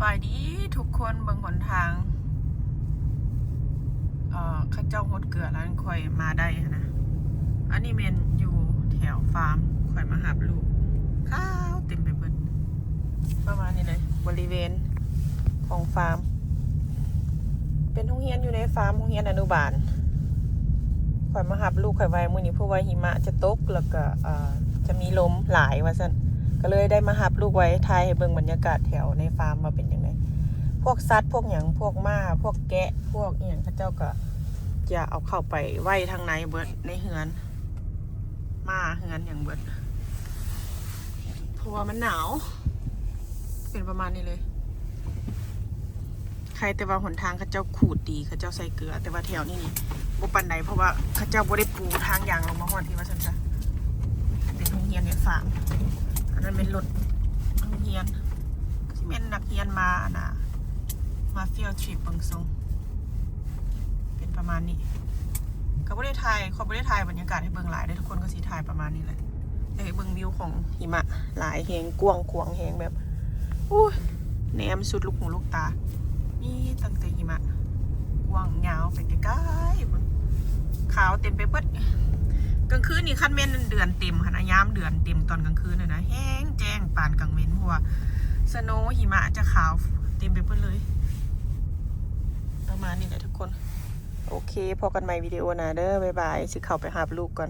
ສະບາຍດີທຸກຄົນ ເບິ່ງຫົນທາງ ເອີ ເຂົາເຈົ້າຫົດເກືອແລ້ວ ຂ້ອຍມາໄດ້ຫັ້ນນະ. ອັນນີ້ແມ່ນຢູ່ແຖວຟາມ ຂ້ອຍມາຮັບລູກ ຂາວເຕັມໄປເບິດ ປະມານນີ້ເລີຍ ບໍລິເວນຂອງຟາມ ເປັນໂຮງຮຽນຢູ່ໃນຟາມ ໂຮງຮຽນອະນຸບານ. ຂ້ອຍມາຮັບລູກຂ້ອຍໄວ້ມື້ນີ້ ເພາະວ່າຫິມະຈະຕົກ ແລ້ວກໍ ເອີ ຈະມີລົມຫຼາຍວ່າຊັ້ນ ກໍເລີຍໄດ້ມາຮັບລູກໄວ້ ຖ່າຍໃຫ້ເບິ່ງບັນຍາກາດແຖວໃນຟາມວ່າເປັນຈັ່ງໃດ. ພວກສັດ ພວກຫຍັງ ພວກມ້າ ພວກແກະ ພວກອີ່ຫຍັງ ເຂົາເຈົ້າກໍຈະເອົາເຂົ້າໄປໄວ້ທາງໃນເບິດ ໃນເຮືອນ ມ້າເຮືອນຫຍັງເບິດ ເພາະວ່າມັນໜາວ ເປັນປະມານນີ້ເລີຍ. ໃຄແຕ່ວ່າຫົນທາງເຂົາເຈົ້າຂູດດີ ເຂົາເຈົ້າໃສ່ເກືອ ແຕ່ວ່າແຖວນີ້ນີ້ບໍ່ປານໃດ ເພາະວ່າເຂົາເຈົ້າບໍ່ໄດ້ປູທາງຢາງລົງມາຮອດພີ້ ວ່າຊັ້ນຊະ. ເປັນໂຮງຮຽນໃນຟາມ ອັນນັ້ນແມ່ນລົດໂຮງຮຽນ ຄືຊິແມ່ນນັກຮຽນມາ ອັນນ່າ ມາ field trip ເບິ່ງຊົງ ເປັນປະມານນີ້. ກໍບໍ່ໄດ້ຖ່າຍ ຂ້ອຍບໍ່ໄດ້ຖ່າຍບັນຍາກາດໃຫ້ເບິ່ງຫຼາຍເດີ້ ທຸກຄົນ ກໍຊິຖ່າຍປະມານນີ້ແຫຼະ. ຢາກໃຫ້ເບິ່ງວິວຂອງຫິມະຫຼາຍແຮງ ກວ້າງຂວາງແຮງ ແບບ ໂອ້ຍ ແນມສຸດລູກຫູລູກຕາ ມີຕັ້ງແຕ່ຫິມະ ກວ້າງຍາວໄປໄກໆພຸ້ນ ຂາວເຕັມໄປເບິດ. ກາງຄືນນີ້ ຄັນແມ່ນເດືອນເຕັມຫັ້ນນະ ຍາມເດືອນເຕັມຕອນກາງຄືນຫັ້ນນະ ແຮງແຈ້ງປານກາງເວັນ ເພາະວ່າສະໂນຫິມະຈະຂາວເຕັມໄປເບິດເລີຍ. ປະມານນີ້ແຫຼະທຸກຄົນ. ໂອເຄ ພໍ້ກັນໃໝ່ວິດີໂອໜ້າເດີ້ ບາຍບາຍ ຊິເຂົ້າໄປຮັບລູກກ່ອນ.